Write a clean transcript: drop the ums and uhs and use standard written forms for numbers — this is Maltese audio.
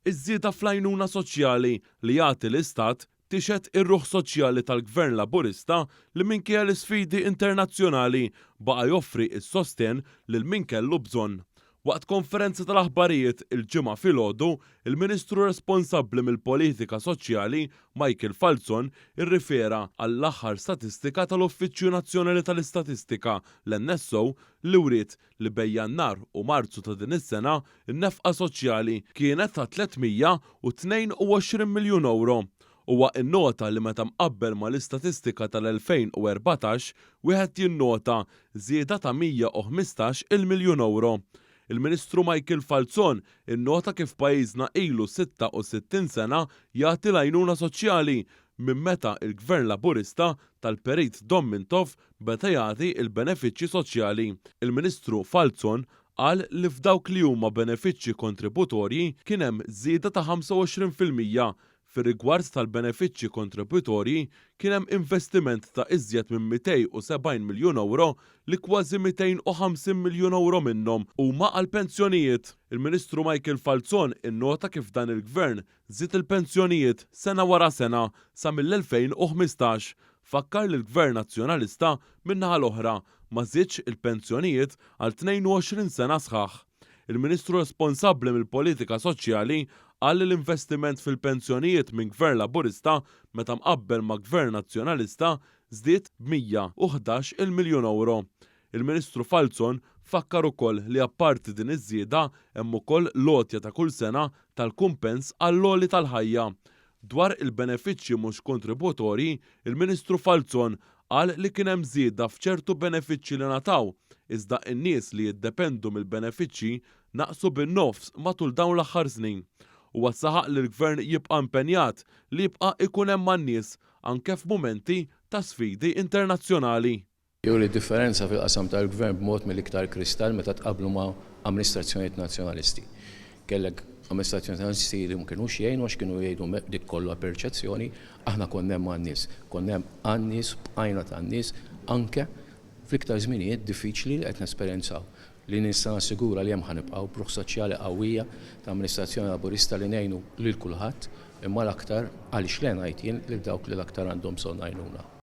Iż-żieda fl-għajnuna soċjali li jagħti l-Istat tixhed ir-ruħ soċjali tal-Gvern Laburista li minkejja l-isfidi internazzjonali baqa' joffri s-sostenn lil min kellu bżonn. Waqt konferenza tal-aħbarijiet il-Ġimgħa filgħodu, il-Ministru responsabbli mill-Politika Soċjali, Michael Falzon, irrifera għall-aħħar statistika tal-Uffiċċju Nazzjonali tal-Istatistika, l-NSO, li wriet li bejn Jannar u Marzu ta' din is-sena n-nefqa soċjali kienet ta' 322 miljun ewro. Huwa innota li meta mqabbel mal-istatistika tal-2014 wieħed jinnota żieda ta' 115 il miljun ewro. Il-Ministru Michael Falzon innota kif pajjiżna ilu 66 sena jagħti l-għajnuna soċjali minn meta l-Gvern Laburista tal-Perit Dom Mintoff beda jagħti l-benefiċċji soċjali. Il-Ministru Falzon qal li f'dawk li huma benefiċċji kontributorji kien hemm żieda ta' 25%. Fir-rigward tal-benefiċċji kontributorji kien hemm investiment ta' iżjed minn 270 miljun ewro li kważi 250 miljun ewro minnhom huma għall-pensjonijiet. Il-Ministru Michael Falzon innota kif dan il-Gvern żied il-pensjonijiet sena wara sena sa mill-2015. Fakkar li l-Gvern Nazzjonalista min-naħa l-oħra ma żiedx il-pensjonijiet għal 22 sena sħaħ. Il-Ministru responsabbli mill-Politika Soċjali qal li l-investiment fil-pensjonijiet minn Gvern Laburista meta mqabbel ma' Gvern Nazzjonalista żdied b'111 il miljun ewro. Il-Ministru Falzon fakkar ukoll li apparti din iż-żieda hemm ukoll l-għotja ta' kull sena tal-kumpens għall-għoli tal-ħajja. Dwar il-benefiċċji mhux kontributorji, il-Ministru Falzon qal li kien hemm żieda f'ċertu benefiċċji li ngħataw, iżda n-nies li jiddependu mill-benefiċċji naqsu bin-nofs matul dawn l-aħħar snin. Huwa saħaq li l-Gvern jibqa' impenjat li jibqa' ikun hemm għan-nies anke f'mumenti ta' sfidi internazzjonali. Juri d-differenza fil-qasam tal-Gvern b'mod mill-iktar kristall meta tqabblu ma' amministrazzjonijiet Nazzjonalisti. Kellek amministrazzjonijiet Nazzjonalisti li ma kinux jgħinu għax kienu jgħidu dik kollha perċezzjoni, aħna konna hemm għan-nies. Konna hemm għan-nies, bqajna tan-nies anke fl-iktar żminijiet diffiċli li qed nesperjenzaw. Li nista' nassigura li hemm ħa nibqgħu b'ruħ soċjali qawwija ta' amministrazzjoni Laburista li ngħinu lil kulħadd imma l-aktar, għaliex le ngħid jien, lil dawk li l-aktar għandhom bżonn għajnuna.